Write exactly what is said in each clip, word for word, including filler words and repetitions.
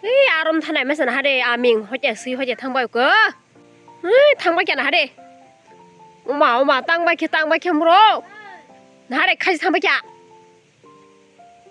Ei, arom thanai masa na hade, aming hoite sui hoite thangbai ko. Ei, thangbai kya na hade. Uma, uma, tangbai khe, tangbai khe mro. Na hade, khaji thangbai kya.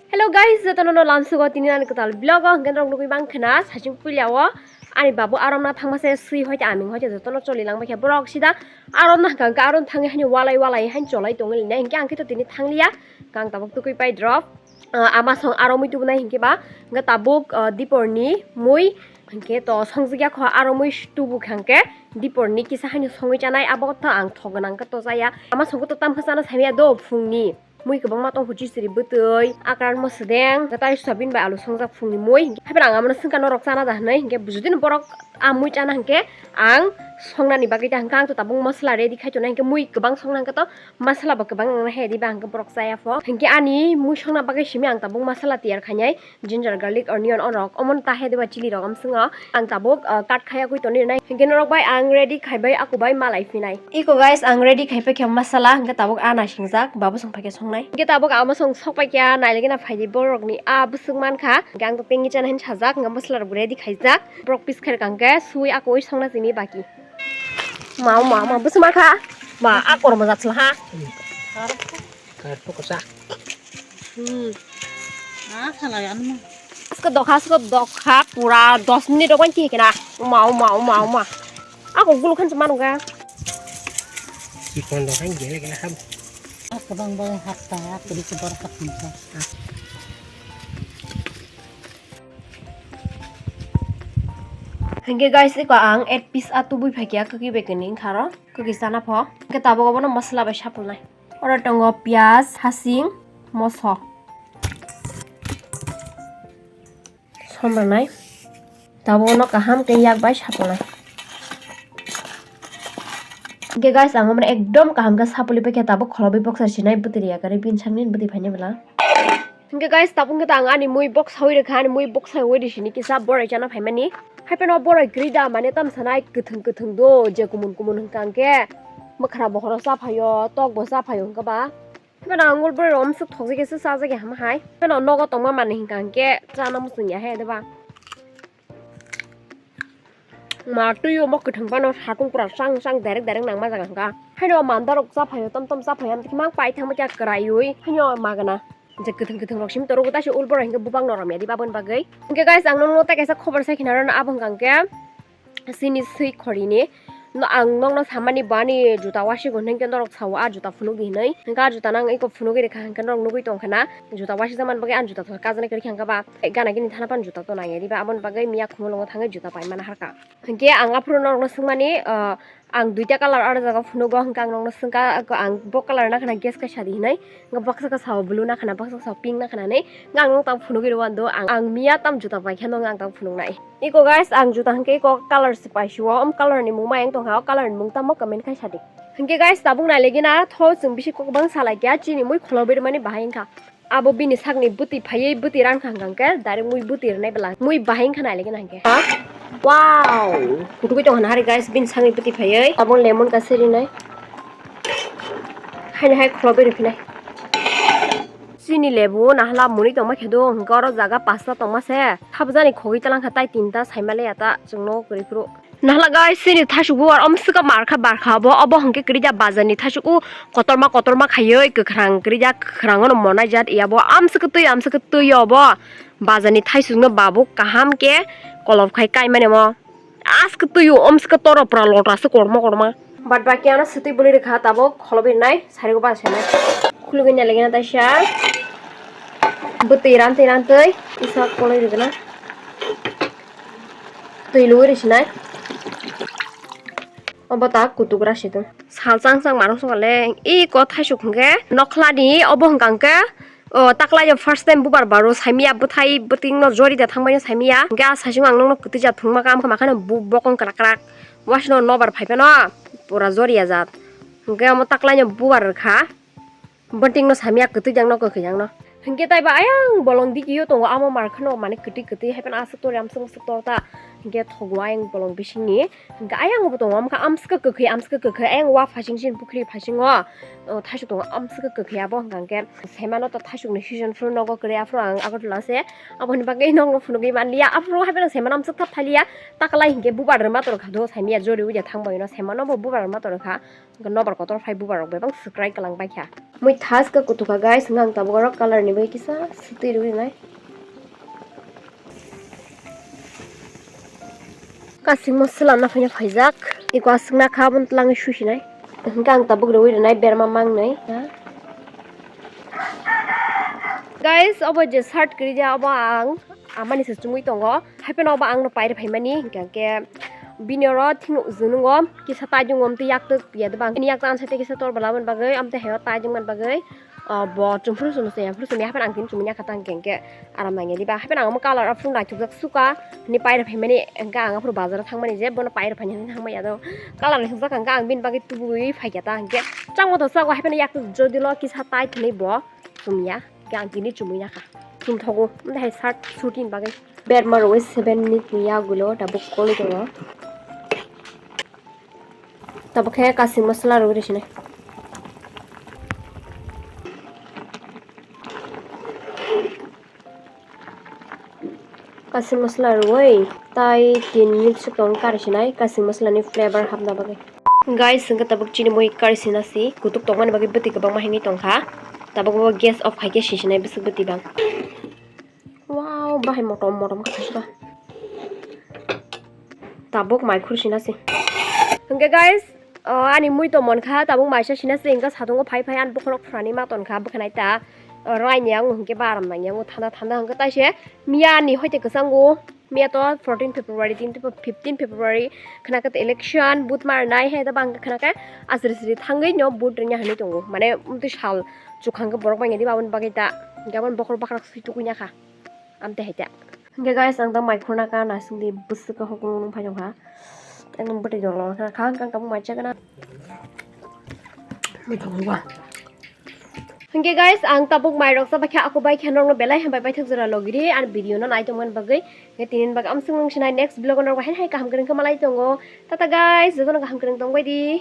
Hello guys, jotono no lamsugo tini ani kwtal vlog o hwnkhe norok nugui mang khna saching puila o ani babu arom na thangma se sui hoite aming hoite jotono choli langbai khe borok sida arom na hwnkha hwnkhe arom thangwi hani walai walai hani cholai tongwi line hwnkhe ang khe to tini thangliya kang tabuk tukui pai drop. Ah, ama song aro mui tubunai hinkhe ba, hinkhe tabuk, ah, diporni mui, hinkhe to songjak ya kho aro mui tubu kha hinkhe diporni kisa haino songwi chanai, abo to ang thok gwnang khe to chaya. Ama song khe to tamkhe chana samya do phungni. Mui kwbangma tong kho, chisiri bwtwi, akran mosodeng, hinkhe tai soyabin bai alu songjak phungni mui. Haiphano ang amono swngkha norok chana da hinwi, hinkhe judino borok a mui chana hinkhe ang songnani bagwi ta hinkhe ang to tabuk masala ready khai tonai, hinkhe mui kwbang songna hinkhe to masala bo kwbang nangna he diba hwnkhe borok chaya pho. Hinkhe ani mui songna bagwi simi ang tabuk masala tiyar khainai, ginger, garlic, onion, orok omon ta he diba chili rok omswngo. Ang tabuk, ah, cut khaiya kwi tonwi rwnai. Hinkhe norok bai ang ready khaibai aku bai malai phinai. Iko guys, ang ready khaipai khe masala hinkhe tabuk a naisingjak babu song phaikhe songnai. Hinkhe tabuk ama song sokpai khe nailagena phaidi borokni a bwswk mankha. Hinkhe ang to pengwi chana hin sajak, hinkhe masala rok ready khaijak. Borok piece khairok hinkhe sui aku ui songna simi baki. Ma, ma, ma, bwswk ma kha? Ma, a kormo jat sla ha. Kar to kasa. Hmm. Ah, khala yan ma. Asko dokha, asko dokha, pura dos minute rok wan khe kena. Ma, ma, ma, ma. Ako gulu khan se manu ga. Chikon dokha gele gele ham. Ako bang bang hatta, ako di sebar khat. Hinkhe guys, iko ang eight piece a tubui phaikha, kwkwi bai kwni wngkha aro, kwkwi chana pho. Hinkhe tabuk obono masala bai sapulnai. Oro tongo piyaj, hasing, moso. Somrwnai. Tabuk obono kaham khe yak bai sapulnai. Hinkhe guys, ang omono ekdom kaham khe sapulwi paikha, tabuk khulobwi boksa sinai bwtwi rwya kwrwi, bini sakni bwtwi phainai bwla. Hinkhe guys, tabuk khe ta ang ani mui boksawi rwkha, ani mui boksawi rwsini kisa borai chana phaimani. Haiphano borai kwrwi da, mane tamsanai kwthwng kwthwng do, je kumun kumun hwnkha hinkhe mwkhra bokhoro cha phaio, tok bo cha phaio hwnkhe ba. Haiphano ang ul borai rok omswk thokjagwi se chajagwi hama hai. Haiphano nogo tongma manwi hwnkha hinkhe chana muchungya he deba. Ma twi omo kwthwng phano satung pura chang chang derek derek nangma jaga hwnkha. Haino manda rok cha phaio, tom tom cha phaio, amtwi mang pai thangma kya kwraiwi. Haino magana. Je kwthwng kwthwng rok simi toro, ta se ul borok hinkhe bubak norom ya di baboni bagwi. Hinkhe guys, ang nono tei kaisa khobor sai khina rwno, abo hwnkha hinkhe chini swi khorini. No, ang nokno samani bo ani juta wasigo hinkhe norok sao a juta phunukdi hinwi. Hinkhe a juta no ang eko phunugwi rwkha hinkhe norok nugwi tongkha na. Juta wasijakmani bagwi ani juta to kajaknai kwrwi kha hinkhe ba gana gini thana phano juta to nangya diba, aboni bagwi miya khumulwngo thangwi juta paimani harkha. Hinkhe ang aphuru norokno swngmani, ah, ang duita colour aro jaga phunugo, hinkhe ang nokno swngkha, ang bo colour nakhana guess khe sadi hinwi, hinkhe baksa khe sao blue nakhana, baksa khe sao pink nakhana hinwi, hinkhe ang nok tamo phunugwi rw ando, ang, ang miya tam juta paikhe nokno ang tamo phunuknai. Iko guys, ang juta hinkhe iko colour se paisio, om colour ni mung mayang tongkha, o colour ni mung tamo comment khai sadi. Hinkhe guys, tabuk nailegena tho chwng bisi kok bang salaikya, chini mui khulobwi rwmani bahai wngkha. Abo bini sakni bwtwi phaiwi bwtwi rankha hwnkha hwnkhe direct mui bwtwi rwnai bwla. Mui bahai wngkha nailai gana hwnkhe. Ha? Wow! Kutugwi tongkha nahari guys, bini sakni bwtwi phaiwi. Abo lemon kaisa rinai. Haino hai khulobwi rwphinai. Chini lebu nahla mwnwi tongma khe do hwnkhe oro jaga pasta tongma se. Thabjani khogwi talangkha tai tinta saimale ya ta chwngno kwrwi phuru. Nahla guys, chini thasuk bubar omswka markha barkha obo, obo hwnkhe kwrwi da bazarni thasuk o kotorma kotorma khaiwi kwkhwrang kwrwi da, kwkhwrangono monai jat ya bo, amswka twi amswka twi obo bazarni thasukno babuk kaham khe kolop khai kaimani omo. Aske twi o omswka toro pura lota se korma korma. Bad baki ano swtwi bwlwi rwkha tabuk kholobwi nai. Sarigo ba senai. Khulugwi nailagena taisa. Bwtwi rantwi rantwi isa koloi rwgwna. Twi lugwi rwsinai. Obo ta kutugra situng. Sal chang chang manuk songkha le. Iko thaisuk hwnkhe nokhlani obo hwnkha hwnkhe, o taklaio first time bubar baro saimya bwthai bwtwingno jori da thangbaino saimya. Hwnkhe a saichung ang nokno kwtwi jat phunukma kha, amkha makhano bokong kwrak kwrak. Wasino nobar phaiphano pura joriya jat. Hwnkhe omo taklaino bubar rwkha. Bwtwingno samya kwtwi jang no kwkhwi jang no. Hinkhe taibo ayang bolong dikio tongo, amo mar kheno mane kwtwi kwtwi hai phano aswk tori amswk amswk tor ta. Hinkhe thogo ayang bolong bisingni. Hinkhe ayang bo tongo, amkha amswkha kwkhwi, amswkha kwkhwi, ayang wa phasing sini pukhri phasingo, o, thasuk tongo, amswkha kwkhwi abo hwnka hinkhe. Semano to thasukni season phuru nogo kwrwi, aphuru ang Agartala se, aboni bagwi nokno phunugwi manliya, aphuru hapheno semano amswk thap thaliya, taklai hinkhe bubar rwma torkha do, saimanya jori uya thang bai no, semano bo bubar rwma torkha. Nobar kotor phai bubar rok bebak swkrai kwlang paikha. Mui thaska kutukha guys, hwnka ang tabuk oro color ni bai kisa swtwi rwi nai. Kasing masala no phaina phaijak, iko aswk na kha aboni twlangwi susi nai. Hwnka ang tabuk rwi rwnai berma mangnwi. Guys, obo je shirt kwrwi dia, obo ang amani se chumui tongo. Hapheno obo ang no pairi phaimani, hinkhe bini oro thik nuk jwngo kisa taijwngo, amtwi yaktwk ya de bang. Bini yaktwk ansa tei kisa tor bwla aboni bagwi, amtwi hayo taijwng mani bagwi, ah, bo chumphuru chumui se, phuru chumui hapheno ang tini chumui ya kha tang hinkhe aram nangya diba. Hapheno ang omo color aphuru naithokjak suka, hwnwi pairi phaimani, hinkhe ang aphuru bazaro thangmani je bono pairi phainani thangmani ado color naithokjak hinkhe ang bini bagwi tubui phaikha ta hinkhe chakma to chago hapheno yaktwk jodi lo kisa tai thwnwi bo chumya. Khe ang tini chumui nakha. Chum thogo. Omo hai shirt suit ni bagwi. Berma rwi seven minute ni yagulo tabuk kolwi tongo. Tabuk khe kasing masala rwi rw sinai. Kasing masala rwi tai tin minute suk tong kari sinai kasing masala ni flavor hapna bagwi. Guys, hwnkhe tabuk chini mui kari sina si kutuk tongmani bagwi bwtwi kwbangma himwi tongkha. Tabuk bo gas off khaikhe si sinai bwswk bwtwi bang. Wow, bahai motom motom kha khaikhe ba. Tabuk mai khur sina si. Hwnkhe guys, o, ani mui to mon kha, tabuk maisa sina si, hwnkhe satungo phai phai ani bokhorok phrani ma ton kha, bwkhanai ta, o, raini ang hwnkhe ba aram nangya, ang thanda thanda hwnkhe taise miya ni hoite kwchango. Miya to fourteen February, tini to fifteen February, khna khe election, vote mar nai hai da bang khna khe asri sri thangwi no vote rwnya hinwi tongo. Mane, umtwi sal chukhang khe borok bangya di, aboni bagwi da, hinkhe aboni bokhorok bakhorok swi tukui nakha. Amte hai da. Hinkhe guys, ang da mai khurna ka nasing di bwswk khe hukumu nung phai tongkha. Ekdom bwtwi dolo kha, kha, kha, kha, mai chakna. Mai thangwa. Hwnkhe guys, ang tabuk mairok chabaikha, ako baikha norokno belai hambai paithak jora logiri, ani video no naitongmani bagwi. Hwnkhe tini bagwi amswk nung sinai next vlog o norok hai hai kaham kwrwng khe malai tongo. Tata guys, jotono kaham kwrwng tongbai di.